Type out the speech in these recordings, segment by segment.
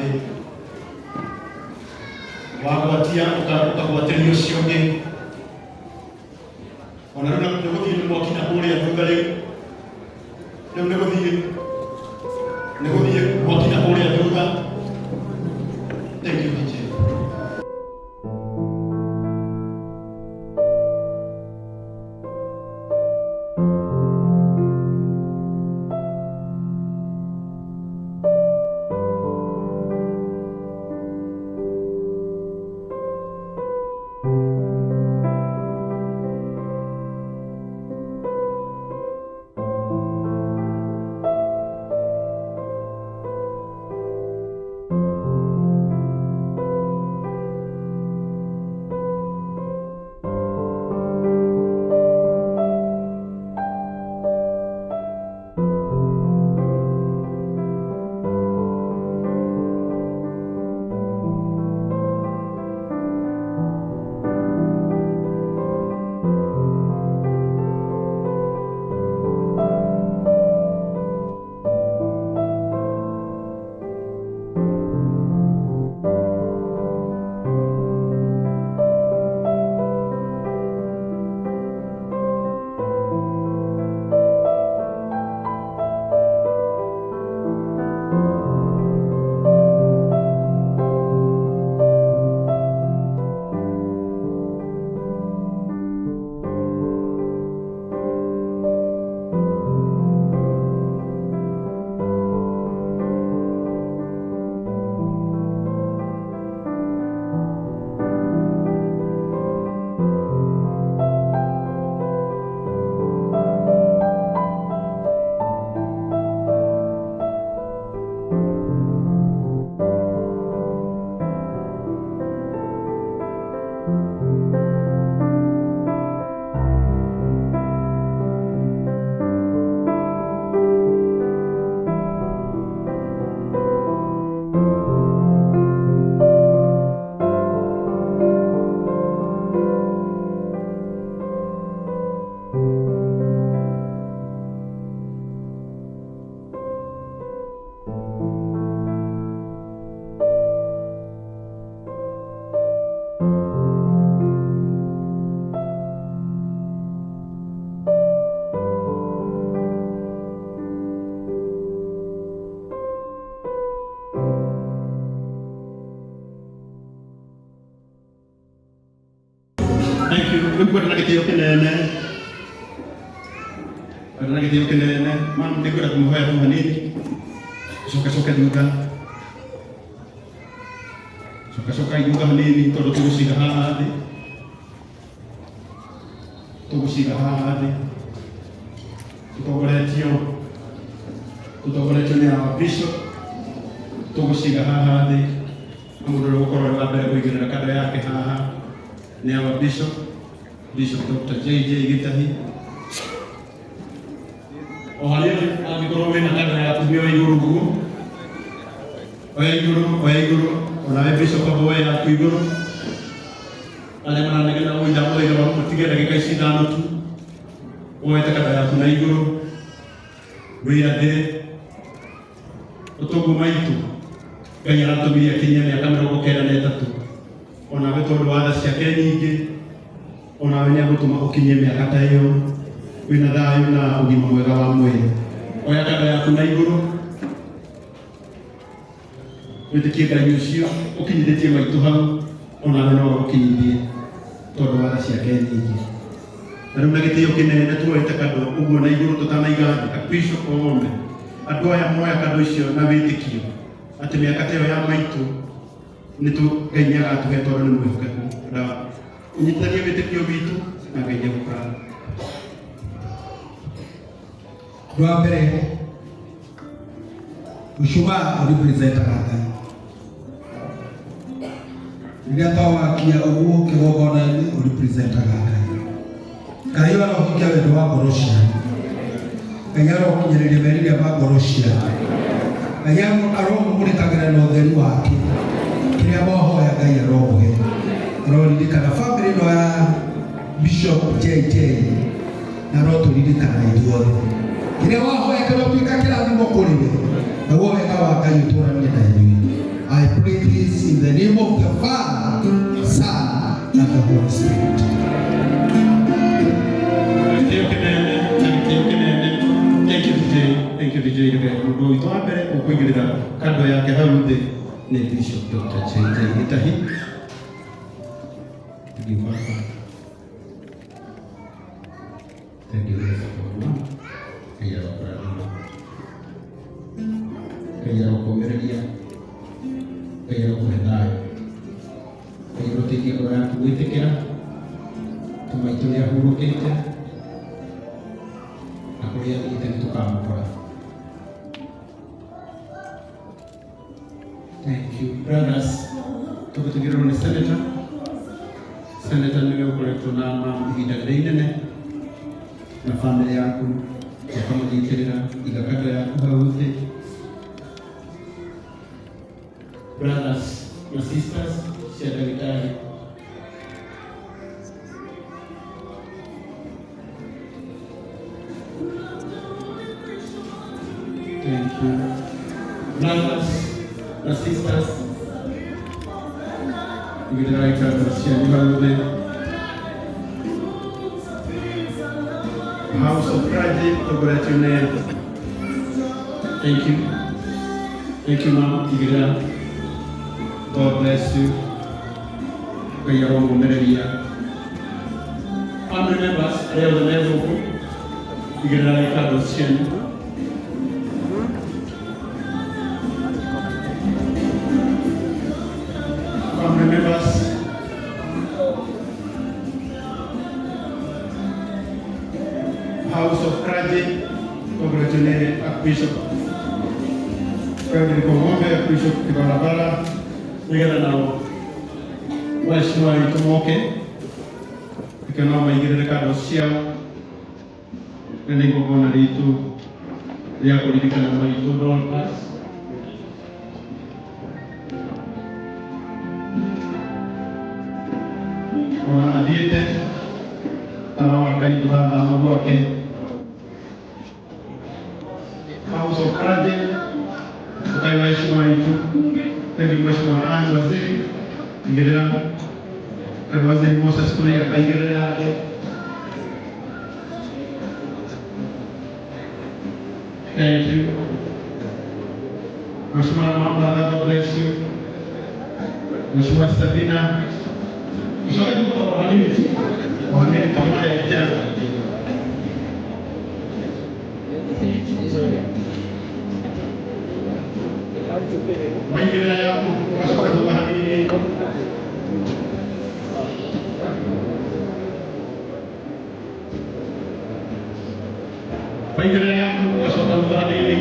Thĩ wagwatia ũkagwatĩria ũcio ũngĩ. Ona rĩu nĩ gũthiĩ nĩ mwakinya kũrĩa thutha, rĩu rĩu nĩ gũthiĩ mwakinya kũrĩa thutha. Thank you, DJ. Thank you. Rĩu kwenda na gĩtĩo kĩnene, kwenda na gĩtĩo kĩnene, mam, nĩngwenda kũmũhoya tu hanini coka coke thutha, coka coka thutha hanini, tondũ tũgũciga haha thĩ, tũgũciga haha thĩ tũtongoretio nĩ our bishop. Tũgũciga haha thĩ na mũndũ ũrĩa ũgũkorwo arĩ wa mbere kũigĩrĩra kando yake haha nĩ our bishop, Bishop Dr. JJ Gitahi. O harĩa angĩkorwo wĩna kando yaku, nĩ oya igũrũ guo, oya igũrũ, oya igũrũ. Onawe bishop amba oya yaku igũrũ. Arĩa maranegena ũitha mũthaiga matige ndagĩka ici 5 tu woete kando yaku na igũrũ, wĩrathĩre ũtongo maitũ. Ngai aratũmire akinyia mĩaka 93, onawe tondũ wa tha ciake nyingĩ, onawe nĩ agũtũma ũkinyie mĩaka ta ĩyo wĩna thayũ na ũgima mwega wa mwĩrĩ. Oya kando yaku na igũrũ, wĩtĩkie Ngai ũcio ũkinyithĩtie maitũ hau, onawe no agũkinyithie tondũ wa tha ciake nyingĩ. Na rĩu na gĩtĩo kĩnene tuoete kando ũguo na igũrũ tũtanaiga thĩ, bishop Ome, andũ aya moya kando icio na wĩtĩkio atĩ mĩaka ta ĩyo ya maitũ nĩ tũ Ngai nĩ agatũhe tondũ nĩ mwĩhokeku, na ũnyitithanie wĩtĩkio witũ na Ngai nĩ egũkũrathima. Ũndũ wa mbere, mũcumaa ũrepresentaga Ngai. Rĩrĩa twawakia ũguo kĩgongona-inĩ, ũrepresentaga Ngai. Ngai arohingia wendo wa ngoro cianyu. Ngai arokinyĩrĩria merirĩria ma ngoro cianyu. Ngai aromũmũrĩkagĩra na ũtheri wake. Kĩrĩa mwahoya, Ngai aromũhe. Aroririkana bamĩrĩ ĩno ya Bishop JJ na arotũririkana ithuothe. Kĩrĩa wahoya kĩrotuĩka kĩrathimo kũrĩ we, naguo wega wa Ngai ũtũranie na inyuĩ. The name of the Father, Son, and the Holy Spirit. Gĩtĩo kĩnene na gĩtĩo kĩnene. Thank you, DJ. Thank you, DJ. Mũndũ witũ wa mbere ũkũigĩrĩra kando yake hau thĩ nĩ Bishop Dr. JJ Gĩtahi. Thank you, Baba. Thank you for support. Ngai arokũrathima. Ngai arokũũmĩrĩria. Ngai arokũhe thayũ. Ngai aroteithia ngoro yaku gwĩtĩkĩra. Tũmaitũ nĩ ahurũkĩte na kũrĩa athiĩte nĩ tũkamũkora. Thank you, brothers. Tũgũtigĩrĩrwo nĩ senator. Senator nĩwe ũkoretwo na mamu ihinda rĩrĩa inene na famĩlĩ yaku ũkamũnyitĩrĩra iga kando yaku hau thĩ. Brothers na sisters cia ndagĩtarĩ. Thank you. Brothers na sisters, igĩrĩrai kando cianyu hau thĩ. House of Clergy, tũkoretwo nĩ. Thank you. Thank you, ma'am. Igĩrĩra. God bless you. Ngai aromũmĩrĩria. Family members arĩa othe me gũkũ, igĩrĩrai kando cianyu. Family members, House of Clergy, congratulate Archbishop Frederick Ong'ombe, Archbishop Kibarabara, nĩgetha nao waheshimiwa aitũ moke nĩkĩo no maigĩrĩre kando ciao na nĩ igongona ritũ rĩa kũririkana maitũ Dorcas. Ona athiĩte tawa wa Ngai ndũgathama gwake. House of Clergy, tukai waheshimiwa aitũ. Thank you, Mheshimiwa Anne Waziri. Igĩrĩra. Kai Waziri Moses Kuria akaigĩrĩra yake. Thank you. Mheshimiwa Mama, God bless you. Mheshimiwa Sabina. Mheshimiwa hanini. Hanini pamoja. Maigĩrĩra yaku ũgacoka thutha hanini. Maigĩrĩra yaku ũgacoka thutha hanini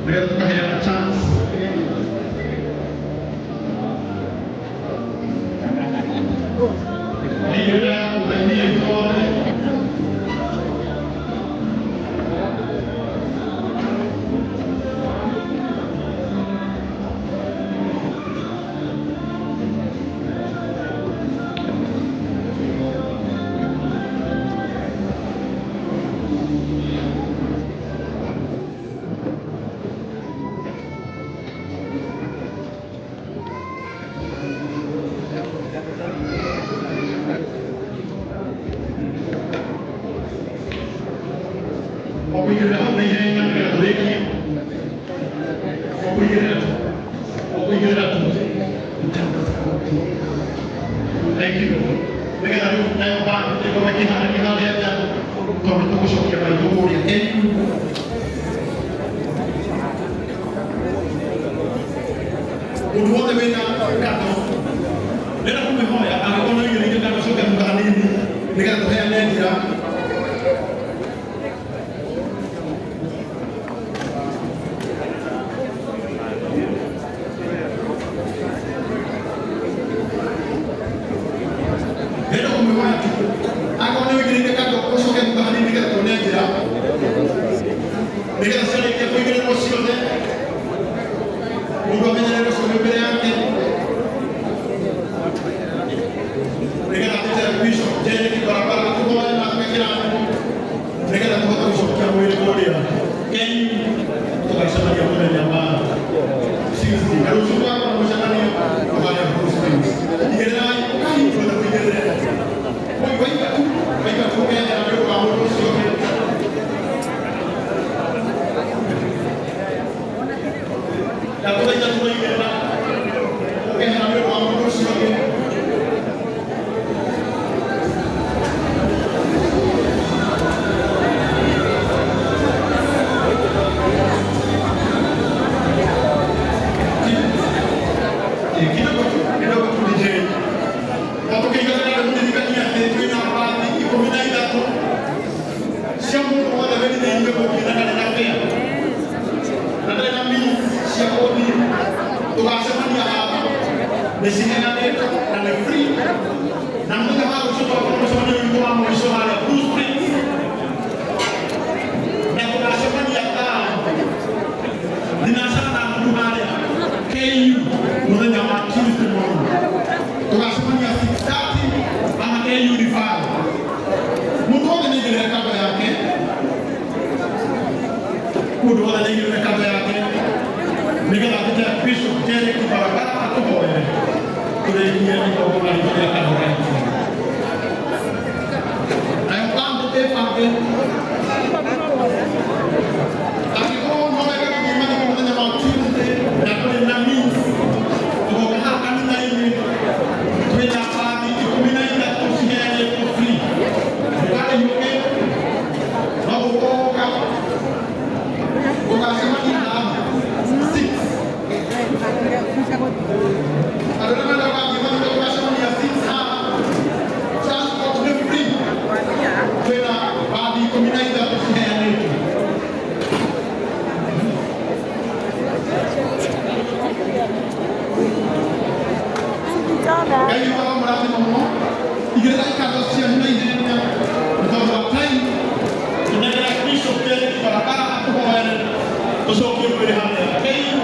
nĩgetha tũkaheana chance. Maigĩrĩra yaku thainie ithuothe. Ũkũigĩrĩra hau na ihenya nĩgetha tũrĩkie. Ũkũigĩrĩra tu. Ũkũigĩrĩra tu. Thank you. Nĩgetha rĩu nayo band ĩkorwo ĩkĩharĩria harĩa nja tondũ tũgũcokia maitũ kũrĩa. Thank you. Mũndũ wothe wĩna kando ndĩrenda kũmĩhoya angĩkorwo nĩ ũigĩrĩire kando coke thutha hanini nĩgetha tũheane njĩra. Ndĩrenda kũmĩhoya tu angĩkorwo nĩ ũigĩrĩire kando ũcoke thutha hanini nĩgetha tuone njĩra nĩgetha ciarĩkia kũigĩrĩrwo ciothe mũndũ amenyerere ũcio wĩ mbere yake nĩgetha tũte Bishop Jane Kibarabara tũhoe na tũgekĩra nĩgetha tũhote gũcokia mwĩrĩ kũrĩa Kenya tũgacemania mũthenya wa Tuesday na rũciũ tũgakorwo na mũcemanio. harĩa Blue Springs. Igĩrĩrai, ũkai tuothe tũigĩrĩre. Waiga tu, waiga tu ũkehera nĩ ũndũ wa mũndũ ũcio ũngĩ. Ndagũthaitha tũroigĩrĩra, ũkehera nĩ ũndũ wa mũndũ ũcio ũngĩ. Kidogo tu, kidogo tu DJ. Na tukĩiganĩra mũririkania atĩ twĩna bathi 13 cia mũndũ wothe werirĩirie gũthiĩ na ndarĩ na fare na ndarĩ na means cia gũthiĩ. Tũgacemania haha, nĩ ciheanĩtwo na nĩ free, na mũthenya wa rũciũ tũgakorwo mũcemanio witũ wa mũico harĩa Blue Springs, na tũgacemania thaa 6:30 harĩa KU mũthenya wa Tuesday morning. Tũgacemania 6:30 haha KU Referral. Mũndũ wothe nĩ aigĩrĩre kando yake, mũndũ wothe nĩ aigĩrĩre kando yake nĩgetha tũte Bishop Derek barabara atũhoere tũrĩkie igongona ritũ rĩa kanitha. Nayo bando ĩbange angĩkorwo no wega gũthiĩ mathiko mũthenya wa Tuesday na ndũrĩ na means, tũgoka haha kanitha-inĩ, twĩna bathi 13 ciheanĩtwo free. Ndũkarĩhiũke, no gũkoka tũgacemania haha 6. Andũ arĩa marenda gũgathiĩ mathiko, tũgacemania 6 haha. Transport nĩ free, twĩna bathi 13 ciheanĩtwo. Ngai wao mũrathima mũno. Igĩrĩra ikando cianyu na ihenya nĩ tondũ wa time. Tũnengera Bishop Derek barabara atũhoere, tũcokie mwĩrĩ harĩa KU.